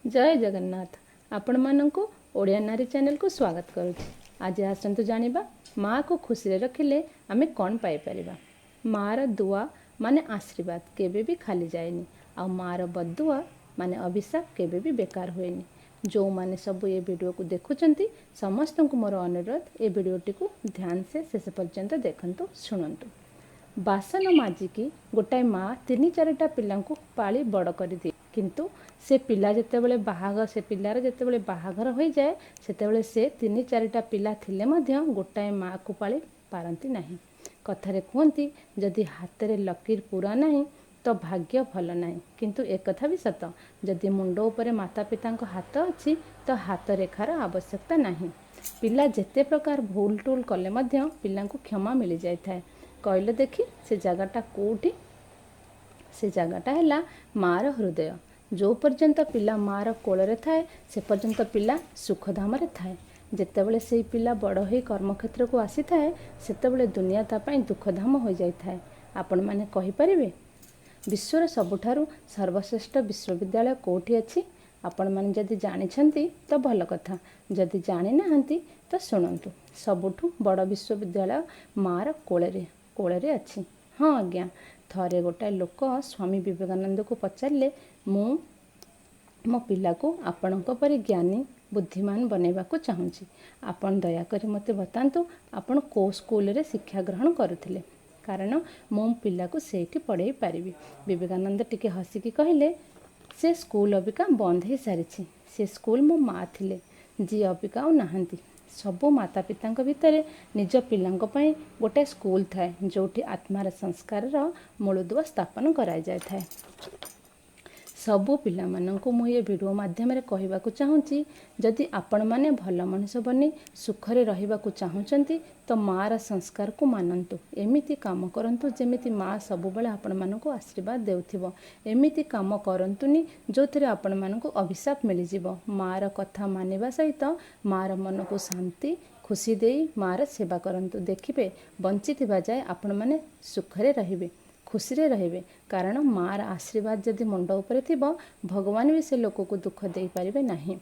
ଜୟ ଜଗନ୍ନାଥ। ଆପଣମାନଙ୍କୁ ଓଡ଼ିଆ ନାରୀ ଚ୍ୟାନେଲକୁ ସ୍ୱାଗତ କରୁଛି। ଆଜି ଆସନ୍ତୁ ଜାଣିବା, ମାଆକୁ ଖୁସିରେ ରଖିଲେ ଆମେ କ'ଣ ପାଇପାରିବା। ମାଆର ଦୁଆ ମାନେ ଆଶୀର୍ବାଦ କେବେ ବି ଖାଲି ଯାଏନି, ଆଉ ମାଆର ବଦୁଆ ମାନେ ଅଭିଶାପ କେବେ ବି ବେକାର ହୁଏନି। ଯେଉଁମାନେ ସବୁ ଏ ଭିଡ଼ିଓକୁ ଦେଖୁଛନ୍ତି, ସମସ୍ତଙ୍କୁ ମୋର ଅନୁରୋଧ, ଏ ଭିଡ଼ିଓଟିକୁ ଧ୍ୟାନ ସେ ଶେଷ ପର୍ଯ୍ୟନ୍ତ ଦେଖନ୍ତୁ, ଶୁଣନ୍ତୁ। ବାସନ ମାଜିକି ଗୋଟାଏ ମା ତିନି ଚାରିଟା ପିଲାଙ୍କୁ ପାଳି ବଡ଼ କରିଦିଏ, କିନ୍ତୁ ସେ ପିଲା ଯେତେବେଳେ ବାହାଘର ସେ ପିଲାର ଯେତେବେଳେ ବାହାଘର ହୋଇଯାଏ, ସେତେବେଳେ ସେ ତିନି ଚାରିଟା ପିଲା ଥିଲେ ମଧ୍ୟ ଗୋଟାଏ ମାଆକୁ ପାଳି ପାରନ୍ତି ନାହିଁ। କଥାରେ କୁହନ୍ତି, ଯଦି ହାତରେ ଲକିର ପୁରା ନାହିଁ ତ ଭାଗ୍ୟ ଭଲ ନାହିଁ। କିନ୍ତୁ ଏକଥା ବି ସତ, ଯଦି ମୁଣ୍ଡ ଉପରେ ମାତା ପିତାଙ୍କ ହାତ ଅଛି ତ ହାତ ରେଖାର ଆବଶ୍ୟକତା ନାହିଁ। ପିଲା ଯେତେ ପ୍ରକାର ଭୁଲ ଟୁଲ କଲେ ମଧ୍ୟ ପିଲାଙ୍କୁ କ୍ଷମା ମିଳିଯାଇଥାଏ। କହିଲେ ଦେଖି, ସେ ଜାଗାଟା କେଉଁଠି? ସେ ଜାଗାଟା ହେଲା ମାଆର ହୃଦୟ। ଯେଉଁ ପର୍ଯ୍ୟନ୍ତ ପିଲା ମାଆର କୋଳରେ ଥାଏ, ସେ ପର୍ଯ୍ୟନ୍ତ ପିଲା ସୁଖଧାମରେ ଥାଏ। ଯେତେବେଳେ ସେଇ ପିଲା ବଡ଼ ହୋଇ କର୍ମକ୍ଷେତ୍ରକୁ ଆସିଥାଏ, ସେତେବେଳେ ଦୁନିଆ ତା ପାଇଁ ଦୁଃଖଧାମ ହୋଇଯାଇଥାଏ। ଆପଣମାନେ କହିପାରିବେ, ବିଶ୍ୱର ସବୁଠାରୁ ସର୍ବଶ୍ରେଷ୍ଠ ବିଶ୍ୱବିଦ୍ୟାଳୟ କେଉଁଠି ଅଛି? ଆପଣମାନେ ଯଦି ଜାଣିଛନ୍ତି ତ ଭଲ କଥା, ଯଦି ଜାଣିନାହାନ୍ତି ତ ଶୁଣନ୍ତୁ। ସବୁଠୁ ବଡ଼ ବିଶ୍ୱବିଦ୍ୟାଳୟ ମାଆର କୋଳରେ ଅଛି। ହଁ ଆଜ୍ଞା, ଥରେ ଗୋଟାଏ ଲୋକ ସ୍ୱାମୀ ବିବେକାନନ୍ଦକୁ ପଚାରିଲେ, ମୁଁ ମୋ ପିଲାକୁ ଆପଣଙ୍କ ପରି ଜ୍ଞାନୀ ବୁଦ୍ଧିମାନ ବନେଇବାକୁ ଚାହୁଁଛି। ଆପଣ ଦୟାକରି ମୋତେ ବତାନ୍ତୁ, ଆପଣ କେଉଁ ସ୍କୁଲରେ ଶିକ୍ଷା ଗ୍ରହଣ କରୁଥିଲେ, କାରଣ ମୁଁ ପିଲାକୁ ସେଇଠି ପଢ଼େଇ ପାରିବି। ବିବେକାନନ୍ଦ ଟିକେ ହସିକି କହିଲେ, ସେ ସ୍କୁଲ ଅବିକା ବନ୍ଦ ହେଇସାରିଛି। ସେ ସ୍କୁଲ ମୋ ମା ଥିଲେ, ଯିଏ ଅବିକା ଆଉ ନାହାନ୍ତି। ସବୁ ମାତା ପିତାଙ୍କ ଭିତରେ ନିଜ ପିଲାଙ୍କ ପାଇଁ ଗୋଟାଏ ସ୍କୁଲ ଥାଏ, ଯେଉଁଠି ଆତ୍ମାର ସଂସ୍କାରର ମୂଳଦୁଆ ସ୍ଥାପନ କରାଯାଇଥାଏ। ସବୁ ପିଲାମାନଙ୍କୁ ମୁଁ ଏ ଭିଡ଼ିଓ ମାଧ୍ୟମରେ କହିବାକୁ ଚାହୁଁଛି, ଯଦି ଆପଣମାନେ ଭଲ ମଣିଷ ବନି ସୁଖରେ ରହିବାକୁ ଚାହୁଁଛନ୍ତି ତ ମାଆର ସଂସ୍କାରକୁ ମାନନ୍ତୁ। ଏମିତି କାମ କରନ୍ତୁ ଯେମିତି ମାଆ ସବୁବେଳେ ଆପଣମାନଙ୍କୁ ଆଶୀର୍ବାଦ ଦେଉଥିବ। ଏମିତି କାମ କରନ୍ତୁନି ଯେଉଁଥିରେ ଆପଣମାନଙ୍କୁ ଅଭିଶାପ ମିଳିଯିବ। ମାଆର କଥା ମାନିବା ସହିତ ମାଆର ମନକୁ ଶାନ୍ତି ଖୁସି ଦେଇ ମାଆର ସେବା କରନ୍ତୁ। ଦେଖିବେ, ବଞ୍ଚିଥିବା ଯାଏ ଆପଣମାନେ ସୁଖରେ ରହିବେ, ଖୁସିରେ ରହିବେ। କାରଣ ମାଆର ଆଶୀର୍ବାଦ ଯଦି ମୁଣ୍ଡ ଉପରେ ଥିବ, ଭଗବାନ ବି ସେ ଲୋକକୁ ଦୁଃଖ ଦେଇପାରିବେ ନାହିଁ।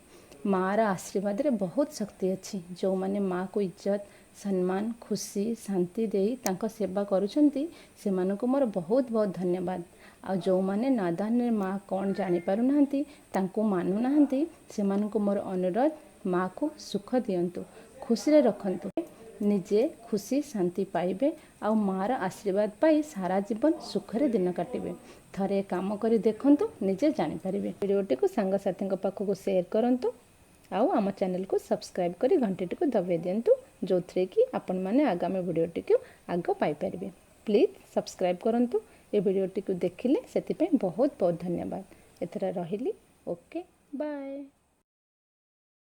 ମାଆର ଆଶୀର୍ବାଦରେ ବହୁତ ଶକ୍ତି ଅଛି। ଯେଉଁମାନେ ମାଆକୁ ଇଜ୍ଜତ, ସମ୍ମାନ, ଖୁସି, ଶାନ୍ତି ଦେଇ ତାଙ୍କ ସେବା କରୁଛନ୍ତି, ସେମାନଙ୍କୁ ମୋର ବହୁତ ବହୁତ ଧନ୍ୟବାଦ। ଆଉ ଯେଉଁମାନେ ନାଦାନରେ ମା କ'ଣ ଜାଣିପାରୁନାହାନ୍ତି, ତାଙ୍କୁ ମାନୁନାହାନ୍ତି, ସେମାନଙ୍କୁ ମୋର ଅନୁରୋଧ, ମାଆକୁ ସୁଖ ଦିଅନ୍ତୁ, ଖୁସିରେ ରଖନ୍ତୁ। ନିଜେ ଖୁସି ଶାନ୍ତି ପାଇବେ ଆଉ ମାଆର ଆଶୀର୍ବାଦ ପାଇ ସାରା ଜୀବନ ସୁଖରେ ଦିନ କାଟିବେ। ଥରେ କାମ କରି ଦେଖନ୍ତୁ, ନିଜେ ଜାଣିପାରିବେ। ଭିଡ଼ିଓଟିକୁ ସାଙ୍ଗସାଥୀଙ୍କ ପାଖକୁ ସେୟାର କରନ୍ତୁ ଆଉ ଆମ ଚ୍ୟାନେଲକୁ ସବସ୍କ୍ରାଇବ୍ କରି ଘଣ୍ଟିଟିକୁ ଦବାଇ ଦିଅନ୍ତୁ, ଯେଉଁଥିରେ କି ଆପଣମାନେ ଆଗାମୀ ଭିଡ଼ିଓଟିକୁ ଆଗ ପାଇପାରିବେ। ପ୍ଲିଜ୍ ସବସ୍କ୍ରାଇବ୍ କରନ୍ତୁ। ଏ ଭିଡ଼ିଓଟିକୁ ଦେଖିଲେ, ସେଥିପାଇଁ ବହୁତ ବହୁତ ଧନ୍ୟବାଦ। ଏଥର ରହିଲି। Okay, bye.